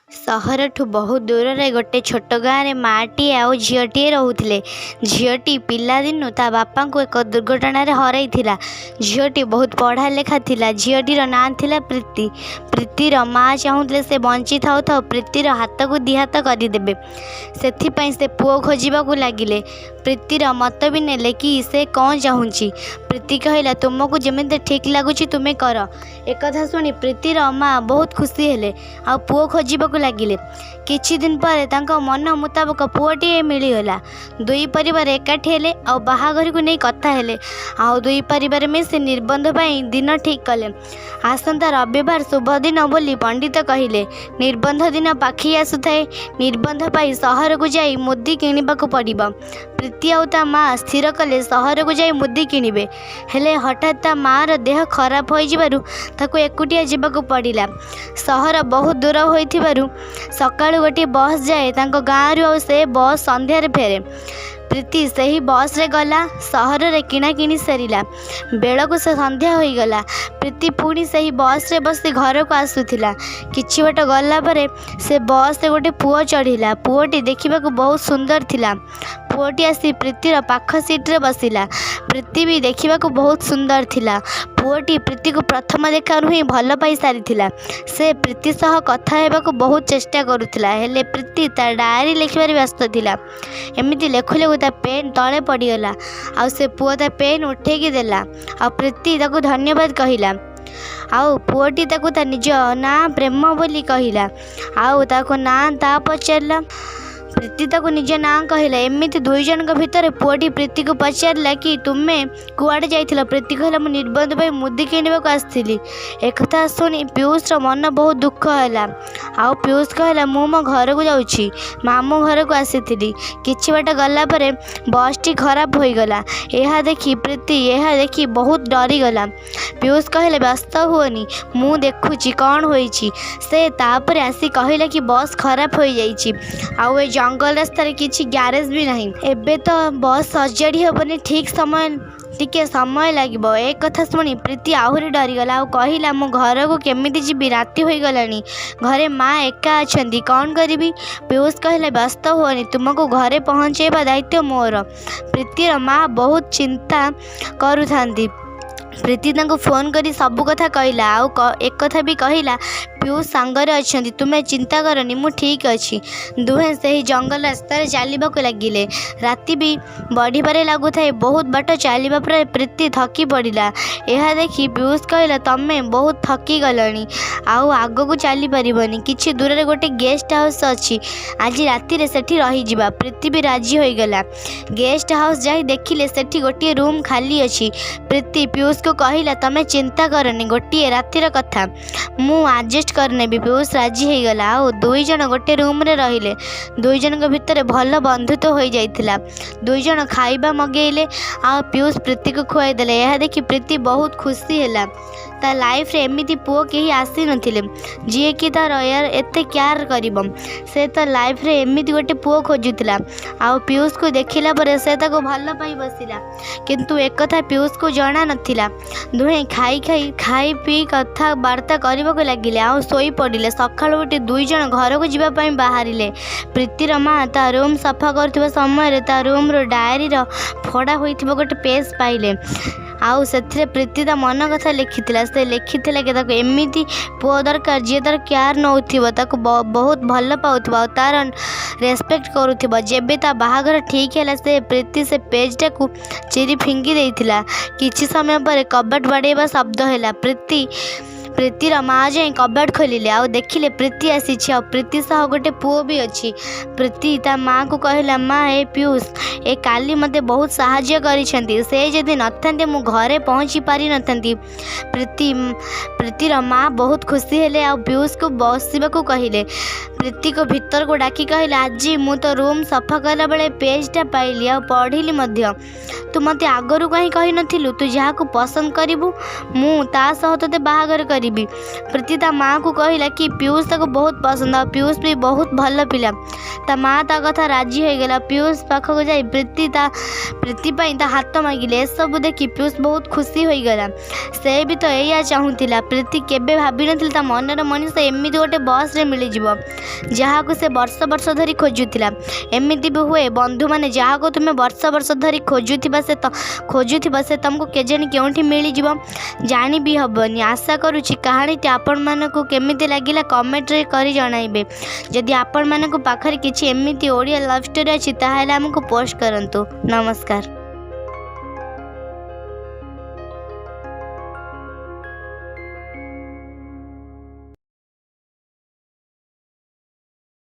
ସହରଠୁ ବହୁତ ଦୂରରେ ଗୋଟେ ଛୋଟ ଗାଁରେ ମାଆଟିଏ ଆଉ ଝିଅଟିଏ ରହୁଥିଲେ। ଝିଅଟି ପିଲାଦିନୁ ତା ବାପାଙ୍କୁ ଏକ ଦୁର୍ଘଟଣାରେ ହରାଇଥିଲା। ଝିଅଟି ବହୁତ ପଢ଼ାଲେଖା ଥିଲା। ଝିଅଟିର ନାଁ ଥିଲା ପ୍ରୀତି। ପ୍ରୀତିର ମାଆ ଚାହୁଁଥିଲେ ସେ ବଞ୍ଚି ଥାଉ ଥାଉ ପ୍ରୀତିର ହାତକୁ ଦି'ହାତ କରିଦେବେ। ସେଥିପାଇଁ ସେ ପୁଅ ଖୋଜିବାକୁ ଲାଗିଲେ। ପ୍ରୀତିର ମତ ବି ନେଲେ କି ସେ କ'ଣ ଚାହୁଁଛି। ପ୍ରୀତି କହିଲା, ତୁମକୁ ଯେମିତି ଠିକ୍ ଲାଗୁଛି ତୁମେ କର। ଏକଥା ଶୁଣି ପ୍ରୀତିର ମାଆ ବହୁତ ଖୁସି ହେଲେ ଆଉ ପୁଅ ଖୋଜିବାକୁ ଲାଗିଲେ। କିଛି ଦିନ ପରେ ତାଙ୍କ ମନ ମୁତାବକ ପୁଅଟିଏ ମିଳିଗଲା। ଦୁଇ ପରିବାର ଏକାଠି ହେଲେ ଆଉ ବାହାଘରକୁ ନେଇ କଥା ହେଲେ। ଆଉ ଦୁଇ ପରିବାର ମିଶି ନିର୍ବନ୍ଧ ପାଇଁ ଦିନ ଠିକ୍ କଲେ। ଆସନ୍ତା ରବିବାର ଶୁଭ ଦିନ ବୋଲି ପଣ୍ଡିତ କହିଲେ। ନିର୍ବନ୍ଧ ଦିନ ପାଖେଇ ଆସୁଥାଏ। ନିର୍ବନ୍ଧ ପାଇଁ ସହରକୁ ଯାଇ ମୁଦି କିଣିବାକୁ ପଡ଼ିବ। ପ୍ରୀତି ଆଉ ତା ମାଆ ସ୍ଥିର କଲେ ସହରକୁ ଯାଇ ମୁଦି କିଣିବେ। ହେଲେ ହଠାତ୍ ତା ମାଆର ଦେହ ଖରାପ ହୋଇଯିବାରୁ ତାକୁ ଏକୁଟିଆ ଯିବାକୁ ପଡ଼ିଲା। ସହର ବହୁତ ଦୂର ହୋଇଥିବାରୁ ସକାଳୁ ଗୋଟିଏ ବସ୍ ଯାଏ ତାଙ୍କ ଗାଁରୁ ଆଉ ସେ ବସ୍ ସନ୍ଧ୍ୟାରେ ଫେରେ। ପ୍ରୀତି ସେହି ବସ୍ରେ ଗଲା। ସହରରେ କିଣାକିଣି ସାରିଲା ବେଳକୁ ସେ ସନ୍ଧ୍ୟା ହୋଇଗଲା। ପ୍ରୀତି ପୁଣି ସେହି ବସ୍ରେ ବସି ଘରକୁ ଆସୁଥିଲା। କିଛି ବାଟ ଗଲା ପରେ ସେ ବସ୍ରେ ଗୋଟେ ପୁଅ ଚଢ଼ିଲା। ପୁଅଟି ଦେଖିବାକୁ ବହୁତ ସୁନ୍ଦର ଥିଲା। ପୁଅଟି ଆସି ପ୍ରୀତିର ପାଖ ସିଟ୍ରେ ବସିଲା। ପ୍ରୀତି ବି ଦେଖିବାକୁ ବହୁତ ସୁନ୍ଦର ଥିଲା। ପୁଅଟି ପ୍ରୀତିକୁ ପ୍ରଥମ ଦେଖାରୁ ହିଁ ଭଲ ପାଇ ସାରିଥିଲା। ସେ ପ୍ରୀତି ସହ କଥା ହେବାକୁ ବହୁତ ଚେଷ୍ଟା କରୁଥିଲା। ହେଲେ ପ୍ରୀତି ତା ଡାଏରୀ ଲେଖିବାରେ ବ୍ୟସ୍ତ ଥିଲା। ଏମିତି ଲେଖୁ ଲେଖୁ ତା ପେନ୍ ତଳେ ପଡ଼ିଗଲା ଆଉ ସେ ପୁଅ ତା ପେନ୍ ଉଠେଇକି ଦେଲା ଆଉ ପ୍ରୀତି ତାକୁ ଧନ୍ୟବାଦ କହିଲା। ଆଉ ପୁଅଟି ତାକୁ ତା ନିଜ ନାଁ ପ୍ରେମ ବୋଲି କହିଲା ଆଉ ତାକୁ ନାଁ ତା ପଚାରିଲା। ପ୍ରୀତି ତାକୁ ନିଜ ନାଁ କହିଲା। ଏମିତି ଦୁଇ ଜଣଙ୍କ ଭିତରେ ପୁଅଟି ପ୍ରୀତିକୁ ପଚାରିଲା କି ତୁମେ କୁଆଡ଼େ ଯାଇଥିଲ? ପ୍ରୀତି କହିଲା, ମୁଁ ନିର୍ବନ୍ଧ ପାଇଁ ମୁଦି କିଣିବାକୁ ଆସିଥିଲି। ଏକଥା ଶୁଣି ପିୟୁଷର ମନ ବହୁତ ଦୁଃଖ ହେଲା ଆଉ ପିୟୁଷ କହିଲା, ମୁଁ ମୋ ଘରକୁ ଯାଉଛି, ମାମୁଁ ଘରକୁ ଆସିଥିଲି। କିଛି ବାଟ ଗଲା ପରେ ବସ୍ଟି ଖରାପ ହୋଇଗଲା। ଏହା ଦେଖି ପ୍ରୀତି ଏହା ଦେଖି ବହୁତ ଡରିଗଲା। ପିୟୁଷ କହିଲା, ବ୍ୟସ୍ତ ହୁଅନି, ମୁଁ ଦେଖୁଛି କ'ଣ ହୋଇଛି। ସେ ତାପରେ ଆସି କହିଲା କି ବସ୍ ଖରାପ ହୋଇଯାଇଛି ଆଉ ଏ ଜଙ୍ଗଲ ରାସ୍ତାରେ କିଛି ଗ୍ୟାରେଜ୍ ବି ନାହିଁ। ଏବେ ତ ବସ୍ ସଜାଡ଼ି ହେବନି, ଠିକ୍ ସମୟ ଟିକେ ସମୟ ଲାଗିବ। ଏ କଥା ଶୁଣି ପ୍ରୀତି ଆହୁରି ଡରିଗଲା ଆଉ କହିଲା, ମୁଁ ଘରକୁ କେମିତି ଯିବି? ରାତି ହୋଇଗଲାଣି, ଘରେ ମା ଏକା ଅଛନ୍ତି, କ'ଣ କରିବି? ପିୟୁଷ କହିଲା, ବ୍ୟସ୍ତ ହୁଅନି, ତୁମକୁ ଘରେ ପହଞ୍ଚାଇବା ଦାୟିତ୍ୱ ମୋର। ପ୍ରୀତିର ମା ବହୁତ ଚିନ୍ତା କରୁଥାନ୍ତି। ପ୍ରୀତି ତାଙ୍କୁ ଫୋନ୍ କରି ସବୁ କଥା କହିଲା ଆଉ ଏକଥା ବି କହିଲା, ପିୟୁଷ ସାଙ୍ଗରେ ଅଛନ୍ତି, ତୁମେ ଚିନ୍ତା କରନି, ମୁଁ ଠିକ୍ ଅଛି। ଦୁହେଁ ସେହି ଜଙ୍ଗଲ ରାସ୍ତାରେ ଚାଲିବାକୁ ଲାଗିଲେ। ରାତି ବି ବଢ଼ିବାରେ ଲାଗୁଥାଏ। ବହୁତ ବାଟ ଚାଲିବା ପରେ ପ୍ରୀତି ଥକି ପଡ଼ିଲା। ଏହା ଦେଖି ପିୟୁଷ କହିଲା, ତମେ ବହୁତ ଥକି ଗଲଣି ଆଉ ଆଗକୁ ଚାଲିପାରିବନି। କିଛି ଦୂରରେ ଗୋଟେ ଗେଷ୍ଟ ହାଉସ୍ ଅଛି, ଆଜି ରାତିରେ ସେଠି ରହିଯିବା। ପ୍ରୀତି ବି ରାଜି ହୋଇଗଲା। ଗେଷ୍ଟ ହାଉସ୍ ଯାଇ ଦେଖିଲେ ସେଠି ଗୋଟିଏ ରୁମ୍ ଖାଲି ଅଛି। ପ୍ରୀତି ପିୟୁଷକୁ କହିଲା, ତମେ ଚିନ୍ତା କରନି, ଗୋଟିଏ ରାତିର କଥା, ମୁଁ ଆଡ଼ଜଷ୍ଟ କରିନେବି। ପିୟୁଷ ରାଜି ହୋଇଗଲା ଆଉ ଦୁଇ ଜଣ ଗୋଟେ ରୁମ୍ରେ ରହିଲେ। ଦୁଇ ଜଣଙ୍କ ଭିତରେ ଭଲ ବନ୍ଧୁତ୍ୱ ହୋଇଯାଇଥିଲା। ଦୁଇ ଜଣ ଖାଇବା ମଗେଇଲେ ଆଉ ପିୟୁଷ ପ୍ରୀତିକୁ ଖୁଆଇଦେଲେ। ଏହା ଦେଖି ପ୍ରୀତି ବହୁତ ଖୁସି ହେଲା। ତା ଲାଇଫ୍ରେ ଏମିତି ପୁଅ କେହି ଆସିନଥିଲେ ଯିଏକି ତା'ର ଏତେ କେୟାର କରିବ। ସେ ତା ଲାଇଫ୍ରେ ଏମିତି ଗୋଟେ ପୁଅ ଖୋଜୁଥିଲା ଆଉ ପିୟୁଷକୁ ଦେଖିଲା ପରେ ସେ ତାକୁ ଭଲ ପାଇ ବସିଲା। କିନ୍ତୁ ଏକଥା ପିୟୁଷକୁ ଜଣା ନଥିଲା। ଦୁହେଁ ଖାଇ ଖାଇ ଖାଇ ପିଇ କଥାବାର୍ତ୍ତା କରିବାକୁ ଲାଗିଲେ ଆଉ ଶୋଇପଡ଼ିଲେ। ସକାଳୁ ଉଠି ଦୁଇ ଜଣ ଘରକୁ ଯିବା ପାଇଁ ବାହାରିଲେ। ପ୍ରୀତିର ମା ତା ରୁମ୍ ସଫା କରୁଥିବା ସମୟରେ ତା ରୁମ୍ରୁ ଡାଏରୀର ଫଡ଼ା ହୋଇଥିବା ଗୋଟେ ପେଜ୍ ପାଇଲେ ଆଉ ସେଥିରେ ପ୍ରୀତି ତା ମନ କଥା ଲେଖିଥିଲା। ସେ ଲେଖିଥିଲା କି ତାକୁ ଏମିତି ପୁଅ ଦରକାର ଯିଏ ତା'ର କେୟାର ନେଉଥିବ, ତାକୁ ବହୁତ ଭଲ ପାଉଥିବ ଆଉ ତା'ର ରେସପେକ୍ଟ କରୁଥିବ। ଯେବେ ତା ବାହାଘର ଠିକ୍ ହେଲା, ସେ ପ୍ରୀତି ସେ ପେଜ୍ଟାକୁ ଚିରି ଫିଙ୍ଗି ଦେଇଥିଲା। କିଛି ସମୟ ପରେ କବାଟ ବାଡ଼େଇବା ଶବ୍ଦ ହେଲା। ପ୍ରୀତିର ମା ଯାଇ କବାଟ ଖୋଲିଲେ ଆଉ ଦେଖିଲେ ପ୍ରୀତି ଆସିଛି ଆଉ ପ୍ରୀତି ସହ ଗୋଟେ ପୁଅ ବି ଅଛି। ପ୍ରୀତି ତା ମାଆକୁ କହିଲା, ମା, ଏ ପିୟୁଷ, ଏ କାଲି ମୋତେ ବହୁତ ସାହାଯ୍ୟ କରିଛନ୍ତି। ସେ ଯଦି ନଥାନ୍ତେ ମୁଁ ଘରେ ପହଞ୍ଚି ପାରିନଥାନ୍ତି। ପ୍ରୀତିର ମା ବହୁତ ଖୁସି ହେଲେ ଆଉ ପିୟୁଷକୁ ବସିବାକୁ କହିଲେ। ପ୍ରୀତିକୁ ଭିତରକୁ ଡାକି କହିଲେ, ଆଜି ମୁଁ ତୋ ରୁମ୍ ସଫା କଲାବେଳେ ପେଜ୍ଟା ପାଇଲି ଆଉ ପଢ଼ିଲି ମଧ୍ୟ। ତୁ ମୋତେ ଆଗରୁ କାହିଁ କହିନଥିଲୁ? ତୁ ଯାହାକୁ ପସନ୍ଦ କରିବୁ ମୁଁ ତା ସହ ତୋତେ ବାହାଘର କରିବି। ପ୍ରୀତି ତା ମାଆକୁ କହିଲା କି ପିୟୁଷ ତାକୁ ବହୁତ ପସନ୍ଦ ଆଉ ପିୟୁଷ ବି ବହୁତ ଭଲ ପିଲା। ତା ମାଆ ତା କଥା ରାଜି ହୋଇଗଲା। ପିୟୁଷ ପାଖକୁ ଯାଇ ପ୍ରୀତି ତା ପ୍ରୀତି ପାଇଁ ତା ହାତ ମାଗିଲେ। ଏସବୁ ଦେଖି ପିୟୁଷ ବହୁତ ଖୁସି ହୋଇଗଲା। ସେ ବି ତ ଏଇଆ ଚାହୁଁଥିଲା। ପ୍ରୀତି କେବେ ଭାବିନଥିଲା ତା ମନର ମଣିଷ ଏମିତି ଗୋଟେ ବସ୍ରେ ମିଳିଯିବ। ଯାହାକୁ ସେ ବର୍ଷ ବର୍ଷ ଧରି ଖୋଜୁଥିଲା। ଏମିତି ବି ହୁଏ ବନ୍ଧୁମାନେ, ଯାହାକୁ ତୁମେ ବର୍ଷ ବର୍ଷ ଧରି ଖୋଜୁଥିବା ସେ ଖୋଜୁଥିବ, ସେ ତୁମକୁ କେଜାଣି କେଉଁଠି ମିଳିଯିବ, ଜାଣି ବି ହେବନି। ଆଶା କରୁଛି କାହାଣୀଟି ଆପଣମାନଙ୍କୁ କେମିତି ଲାଗିଲା କମେଣ୍ଟରେ କରି ଜଣାଇବେ। ଯଦି ଆପଣମାନଙ୍କ ପାଖରେ କିଛି ଏମିତି ଓଡ଼ିଆ ଲଭ୍ ଷ୍ଟୋରି ଅଛି, ତାହେଲେ ଆମକୁ ପୋଷ୍ଟ କରନ୍ତୁ। ନମସ୍କାର।